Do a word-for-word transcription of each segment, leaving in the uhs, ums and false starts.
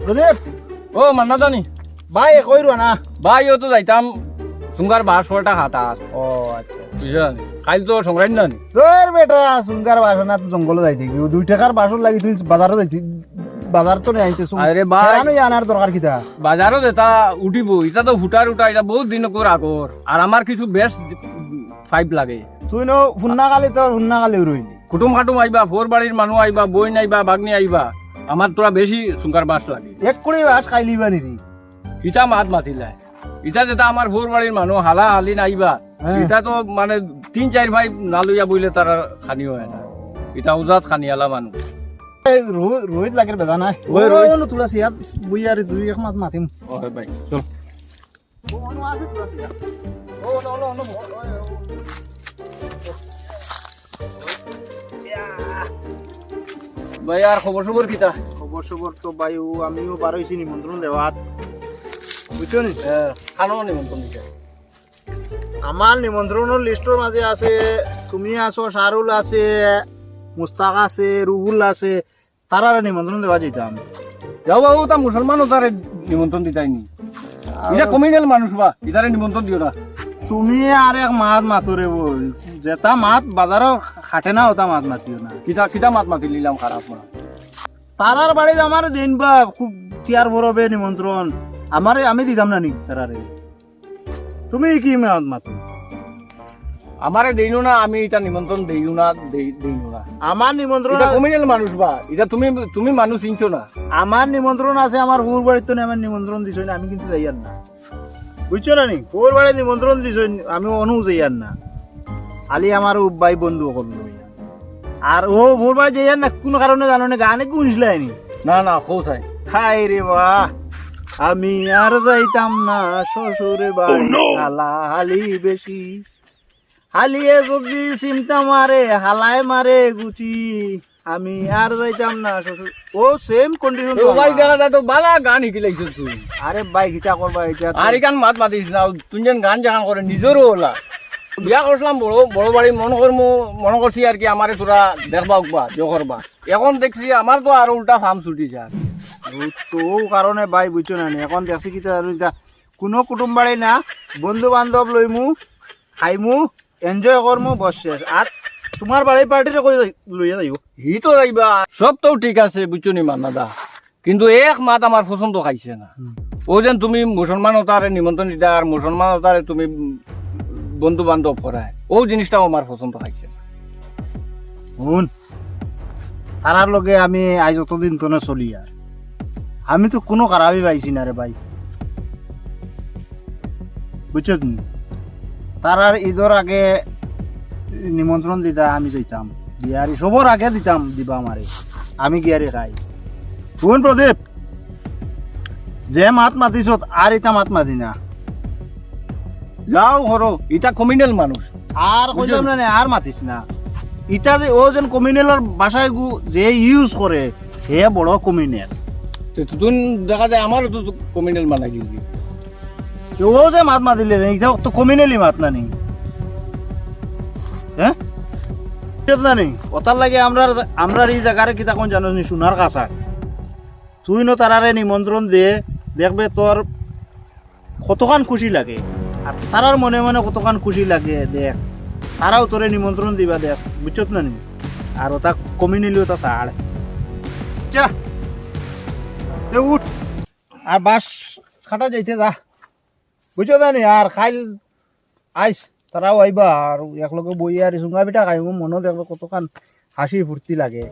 প্রদীপ। ও মান্না দা নি? ভাই, কই রওয়ানা? ভাই, ও তো যাইতাম সুঙ্গার বাস ওটা খাতার। ও আচ্ছা। বুঝলা নি? কাইল তো সংক্রান্তি না নি? তোর বেটা, সুঙ্গার বাস না তো জঙ্গলো যাইতে কি? দুই টেকার বাসর লাগি তুই বাজারো যাইতে, বাজার তো নেই আনতে সুঙ্গার। আরে ভাই। কেন আনার দরকার কিতা? বাজারো যেটা উঠিব, ইটা তো ফুটার উঠা, ইটা বহুত দিন করে আগর। আর আমার কিছু বেশ পাইপ লাগে। তুই নো হুন্না কালি, তোর হুন্না কালি রইলি। কুটুম কাটুম আইবা, ফোর বাড়ির মানুষ আইবা, বইন আইবা, বাগনি আইবা, আমার তোরা বেশি সুঙ্গার বাস লাগে। এক কুড়ি বাস খাইলিবা নিবি। কিতা মাত মাতিলা? ইটা যেটা আমার ফোর বাড়ির মানুষ হালা হালি নাইবা, হ্যাঁ। ইটা তো মানে তিন চাইর ভাই না লইয়া বইলে তারা খানি হয় না। ইটা উজাত খানিয়ালা মানুষ। এই রো-, রোহিত লাগের বেজা নাই। ওই ওই রোহিত। অনু তুলা সিয়া বইয়া রে, তুই এক মাত মাতিম। ও ভাই, চল। ও অনু আছে তুলা সিয়া। ও, অনু, অনু, অনু, ও, ও, ও। ভাই, আর খবর সবর কিতা? খবর সবর তো ভাই, ও আমিও বার হইছি নিমন্ত্রণ দেওয়াত, বুঝছো নি? হ্যাঁ, খানো নিমন্ত্রণ দিছে। আমার নিমন্ত্রণর লিস্টর মাঝে আছে, তুমি আছো, শাহরুল আছে, মুস্তাক আছে, রুহুল আছে, তারারে নিমন্ত্রণ দেওয়া যাইতাম। যাও বাবু, তা মুসলমান ও তারে নিমন্ত্রণ দিতাই নি। আর ইটা কমিউনাল মানুষ বা, ইতারে নিমন্ত্রণ দিও না। তুমি আর এক মাত মাতো রে বই, যেটা মাত বাজারো খাটে না, ওটা মাত মাতিও না। কিতা, কিতা মাত মাতি নিলাম খারাপ না? তারার বাড়িত আমার দিন বা খুব তিয়ার বরবে নিমন্ত্রণ, আমারে আমি দিতাম না নি তারারে। তুমি কি মাত মাতো? আমারে দেইনু না, আমি ইটা নিমন্ত্রণ দেইও না, দেই-, দেইনু না। আমার নিমন্ত্রণ ইটা আ-, কমিউনাল মানুষ বা, ইটা তুমি, তুমি মানুষ চিনছো না। আমার নিমন্ত্রণ আছে, আমার হুর বাড়িত তো আমার নিমন্ত্রণ দিছইন, আমি কিন্তু যাইয়ার না। বুঝছো না নি? হুর বাড়ি নিমন্ত্রণ দিছইন, আমি অনু যাইয়ার না। খালি আমার ও ভাই বন্ধু অকল লইয়া। আর ও মোর বাড়ি যাইয়ার না, কোনো কারণে জানো না, গানে গুনছিলাইনি। না, না, কও চাই। হায় রে বা, আমি আর যাইতাম না শ্বশুর বাড়ি, Oh, no! হালা হালি বেশি। হালিয়ে যদি চিমটা মারে, হালায় মারে গুচি, আমি আর যাইতাম না শ্বশুর। ও, সেম কন্ডিশন তো ও ভাই, আমার। দেখা যায় তো বালা গান হিকিলাইছো তুই। আরে ভাই, কিতা করবা ইটা তো? আর ইখান মাত মাতিস না, তুই যেন গান যেখান করে নিজেরও ওলা। বিয়া করছিলাম বড়, বড় বাড়ি মনে করমু, মনে করছি আর কি আমারে তোরা দেখবা উকবা, জো করবা। এখন দেখছি আমার তো আরো উল্টা ফাম ছুটি যার। ও তো ও কারণে ভাই বুঝছো না নি, এখন দেখছি কিতা জানো ইটা, কোনো কুটুম বাড়ি না, বন্ধু বান্ধব লইমু, খাইমু, এনজয় করমু, বস শেষ। আর তোমার বাড়ির পার্টিরে কই যাই-, লইয়া যাইও? হি তো যাইবা, সব তো ঠিক আছে, বুঝছো নি মান্না দা, কিন্তু এক মাত আমার পছন্দ খাইছে না। হুম। ও যেন তুমি মুসলমান ওতারে নিমন্ত্রণ দিতা আর মুসলমান ওতারে তুমি বন্ধু বান্ধব করায়, ও জিনিসটাও আমার পছন্দ খাইছে না। হুন, তারার লগে আমি আজ অতদিন তনে চলি আর আমি তো কোনো খারাপই পাইছি না রে ভাই, বুঝছো তুমি? তারার ঈদর আগে নিমন্ত্রণ দিতা আমি যাইতাম, বিয়ারি সবর আগে দিতাম, দিবা আমারে, আমি গিয়ারি খাই। হুন প্রদীপ, যে মাত মাতিছত আর ইতা মাত মাতি না। যাও হরো, ইতা কমিউনাল মানুষ। আর বুঝছো? কইলাম না নে, আর মাতিস না। ইতা যে ও যেন কমিউনালর ভাষায় গু-, যে ইউজ করে, হে বড় কমিউনাল। তে তুতুন দেখা যায় আমারও তো কমিউনাল বানাই দিলি। তে ও যে মাত মাতিলে, ইতা তো কমিউনালি মাত না নি। হ্যাঁ? ঠিক না নি? ওটার লাগে আমরা, আমরা এই জায়গারে কিতা কোন জানো নি, সোনার কাছা। তুই ন তারারে নিমন্ত্রণ দে, দেখবে তোর কতখান খুশি লাগে, আর তারার মনে মনে কতখান খুশি লাগে দেখ, তারাও তোরে নিমন্ত্রণ দিবা দেখ, বুঝছত না নি? আর ওটা কমি নিলেও তা ছাড়। যা, তে উঠ, আর বাস খাটা যাইতে যা, বুঝছত না নি? আর খাইল আইস, তারাও আইবা, আর একলগে বইয়া আর চুঙা পিঠা খাইমু, মনো দেখবে কতখান হাসি ফুর্তি লাগে,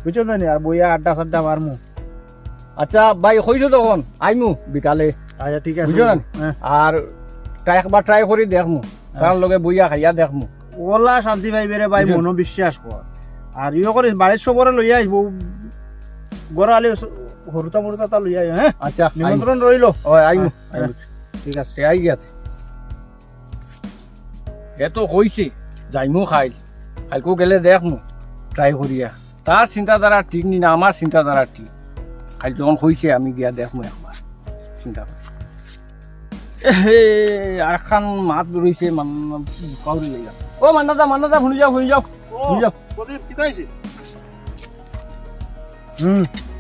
বুঝছো না নি? আর বইয়া আড্ডা সাড্ডা মারমু। আচ্ছা ভাই, কইছো তখন আইমু বিকালে, আচ্ছা, ঠিক আছে। বুঝছো না নি? হ্যাঁ। আর ট্রাই, একবার ট্রাই করি দেখমু, হ্যাঁ। তার লগে বইয়া খাইয়া দেখমু। ওলা শান্তি পাইবে রে ভাই, বুঝছো? মনো বিশ্বাস কর। আর ইয়ে করিস, বাড়ির সবরে লইয়া আইবো, গড়ালে হরুতা মরুতা তা লইয়া আইও, হ্যাঁ? আচ্ছা, আইমু। নিমন্ত্রণ রইলো। ওই, আইমু, হ্যাঁ, আইমু। হ্যাঁ, ঠিক আছে। তে আই গিয়া। এ তো কইছে, যাইমু খাইল। খাইলকু গেলে দেখমু, ট্রাই করিয়া। তার চিন্তাধারা ঠিক নি না, আমার চিন্তাধারা ঠিক। খাইল যখন কইছে, আমি গিয়া দেখমু একবার। চিন্তা করি। এ, আর খান মাত রইছে, মান-, কাউরি লইয়া। ও মান্না দা, মান্না দা, হুনি যাও, হুনি যাও, ও, হুনি যাও। প্রদীপ, কিতা হইছে? হুম।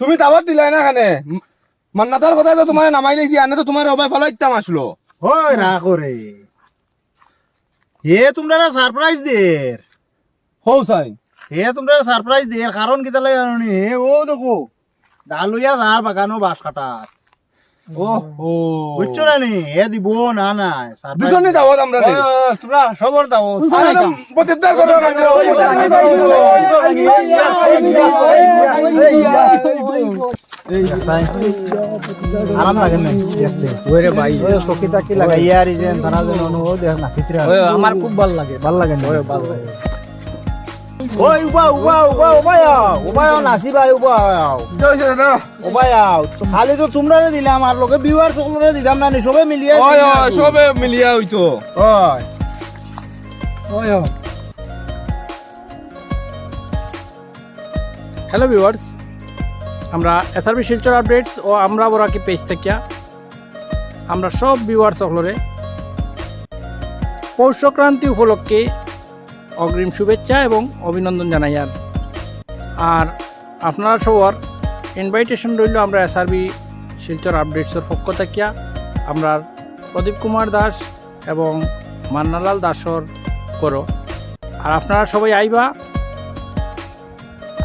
তুমি দাওয়াত দিলায় না কেনে? মান্নাতার কথায় তো তুমারে নামাইলাইছি, আনে তো তুমারে অবায় ফালাইতাম আসলো। হয় রাখো রে। হে তুমরারে সারপ্রাইজ দের। হউ চাই। হে তুমরারে সারপ্রাইজ দের, কারণ কিতা লাগে জানো নি? হে ও দেখো, দা লইয়া যার বাগানো বাঁশ কাটাত। ওহো। বুঝছো না নি? হে দিবো না, না, সারপ্রাইজ। দুজনই দাওয়াত আমরা রে। ও, ও, তুমরা সবর দাওয়াত। আরে, প্রতিদান করো না। এই, আরাম লাগে না দেখতে? ওই রে ভাই। ওই চকি টাকি লাগাইয়া আর এই যে তারা যেন অনুভব দেখ না, ফিতরা। ওই, আমার খুব ভালা লাগে। ভালা লাগে না? ওই, ভালা লাগে। ওই, উবা, উবা, উবা, উবা আও, উবা আও, নাসি ভাই, উবা আও। কি হইছে দাদা? উবা আও। তো খালি তো তুমরারে দিলাম, আর লগে ভিউয়ার্স অকলরে দিলাম না নি, সবে মিলিয়া ওই, দিলাম। ওই, সবে মিলিয়া হইতো। ওই। ওই, ওই। হ্যালো ভিউয়ার্স, আমরা এসআরবি শিলচর আপডেটস ও আমরা বরাকি পেজ থাকিয়া আমরা সব ভিউয়ার্স অকলরে পৌষ সংক্রান্তি উপলক্ষে অগ্রিম শুভেচ্ছা এবং অভিনন্দন জানাইয়ার। আর আপনারা সবার ইনভাইটেশন রইল আমরা এসআরবি শিলচর আপডেটসর পক্ষ থাকিয়া। আমরার প্রদীপ কুমার দাস এবং মান্নালাল দাসর করো। আর আপনারা সবাই আইবা,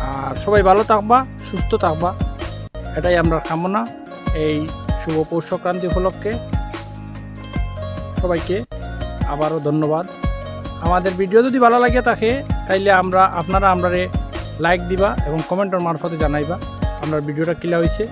আর সবাই ভালো থাকবা, সুস্থ থাকবা, এটাই আমরার কামনা। এই শুভ পৌষ সংক্রান্তি উপলক্ষে সবাইকে আবারও ধন্যবাদ। আমাদের ভিডিও যদি ভালো লাগে থাকে, তাইলে আমরা, আপনারা আমরারে লাইক দিবা এবং কমেন্টর মারফতে জানাইবা আমরার ভিডিওটা কিলা হইছে।